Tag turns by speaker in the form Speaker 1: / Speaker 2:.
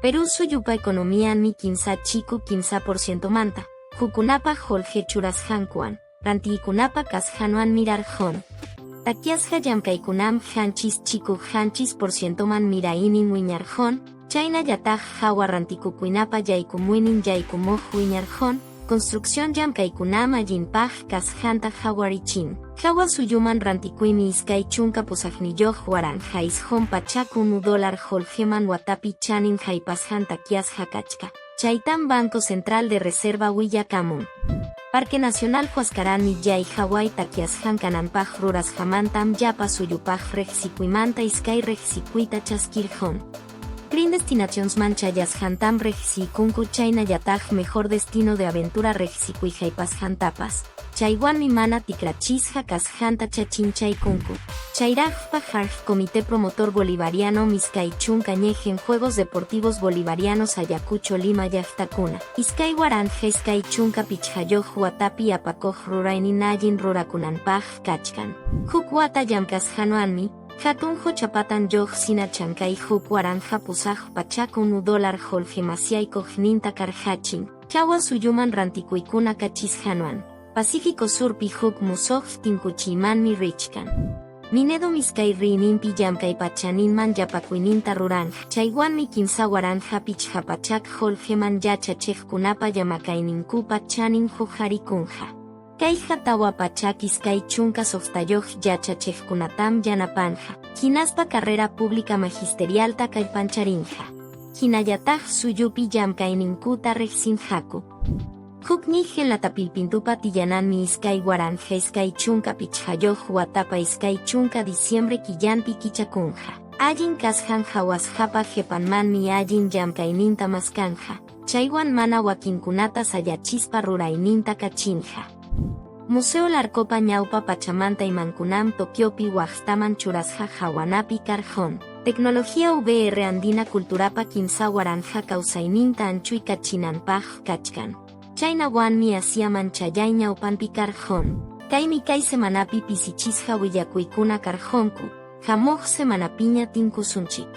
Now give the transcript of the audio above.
Speaker 1: Perú suyupa economianmi kimsa chiku 3%manta, hukkunapa qullqi churasqankuwan, rantiykunapa kasqanwan mirarqun. Takyasqa llamkaykunam 7 chiku 7%man miraynin wiñarqun, chaynallataq hawa rantikukuynapa yaykumuynin yaykumuq wiñarqun, construcción llamkaykunam allinpaq kasqanta qawarichin. Hawa suyuman rantikuymi 28 901 dólar qullqiman watapi chanin haypasqan takyasqa kachka. Chaytam Banco Central de Reserva willakamun. Parque Nacional Huascaránmi chay qaway takyasqan kananpaq rurasqamantam llapa suyupaq riqsikuymanta iskay riqsikuyta chaskirqun. Green Destinationsman chayasqantam riqsikunku chaynallataq mejor destino de aventura riqsikuy haypasqantapas. Chaywanmi mana tikrachisqa kasqanta chachinchaykunku. Chayraqpa Harj Comité Promotor Bolivariano 20 ñeqen Juegos Deportivos Bolivarianos Ayacucho Lima llaqtakuna. 2025 watapi apakuq ruraynin allin rurakunanpaq kachkan. Huk wata llamkasqanwanmi, hatun quchapatan lluqsina chankay 1801 dólar qullqi masyaykuqninta karqachin. Hawa suyuman rantikuykuna kachisqanwan. Pacífico Surpi huk musuq tinkuchiymanmi richkan. Minedu iskay riyninpi llamkaypachaninman yapakuyninta ruranqa. Chaywanmi 3500 qullqiman yachachiqkunapa llamakayninkupa chanin huqarikunqa. Kayqa 426 yachachiqkunatam yanapanqa. Hinaspa carrera pública magisterialta kallpancharinqa. Hinallataq suyupi llamkayninkuta riqsinqaku. Huk ñiqin latapilpintupa tiyananmi 2025 watapa 20 diciembre killanpi kichakunqa. Allin kasqan qawasqapa qhipanmanmi allin llamkayninta maskanqa. Chaywan mana wakinkunata sayachispa rurayninta kachinqa. Museo Larcopa ñawpa pachamanta imankunam Tokiopi waqtaman churasqa qawanapi karqun. Tecnología VR andina culturapa 3000 kawsayninta anchuykachinanpaq kachkan. Chaynawanmi Asiaman chayay ñawpanpi karqun. Kaymi kay semanapi pisichisqa willakuykuna karqunku. Hamuq semanapiña tinkusunchik.